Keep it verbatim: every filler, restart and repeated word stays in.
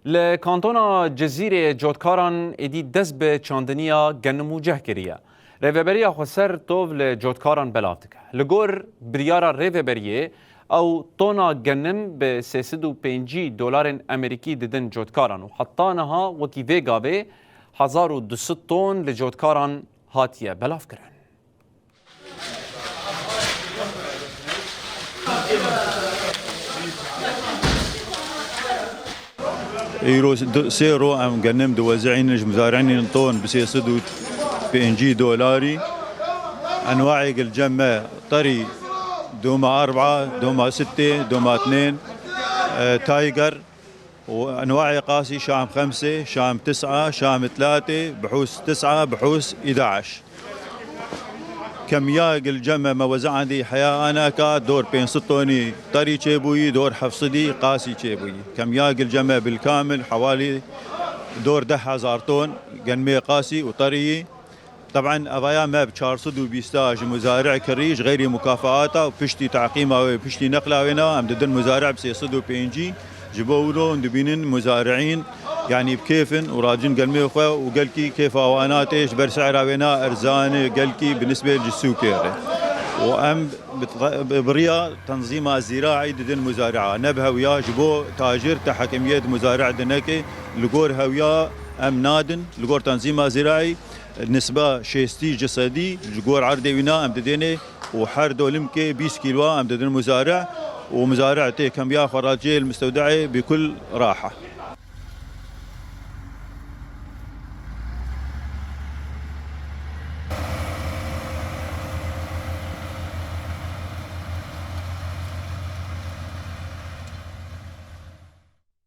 Li kantona Cizîrê cotkaran êdî dest bi çandiniya genim û ceh kiriye. Rêveberiya Xweser tov li cotkaran belav dike. Li gor biryara Rêveberiyê, ew tona genim bi sê sed û pêncî dolarên Amerîkî didin cotkaran û heta niha wekî vê gavê hezar û du sed ton li cotkaran hatiye belavkirin. Îro du-, sê ro em genim diwezînin ji muzari'în ton bi sê sed û pêncî dolarî. Enwaê gilcem me terî doma erba, doma sittê, doma tnên, e, Tiger, û enwaê qasî şam xemsê, şam tis'a, şam tlatê, bihûs tis'a, bihûs îdaş. Kemiya gilceme me weza endî heya anaka dor pênc sed tonî terî çêbûyî, dor heft sedî qasî çêbûyî. Kemiya gilceme bilkamil hewalî dor deh hezar ton genmê qasî û terîyî. Teb'en evaya me bi çar sed û bîst ji muzari'ê kirî ji xeyrî mukafaata û piştî teqîma wê, piştî neqla wêna em didin muzari' bi sê sed û pêncî. Ji bo wilo hûn dibînin muzari'în, yanî bi kêf in û racin gelmê xwe û gelkî kêfa wana tê ji ber sehra wêna erzan e, gelkî bi nisbê ji sûkê re. Û em bi, bi, bi riya tenzîma zîraî didin muzari'a. Ne bi hewiya ji bo tajir tehekimiyet muzari' dineke, li gor hewiya em nadin, li gor tenzîma zîraî nisba şêstî ji sedî ji gor erdê wîna em didênê û her dolimkê bîst kîlwa em didin muzari' û muzari' tê kemiya xwe re cê li mistewde'ê bi kul raha.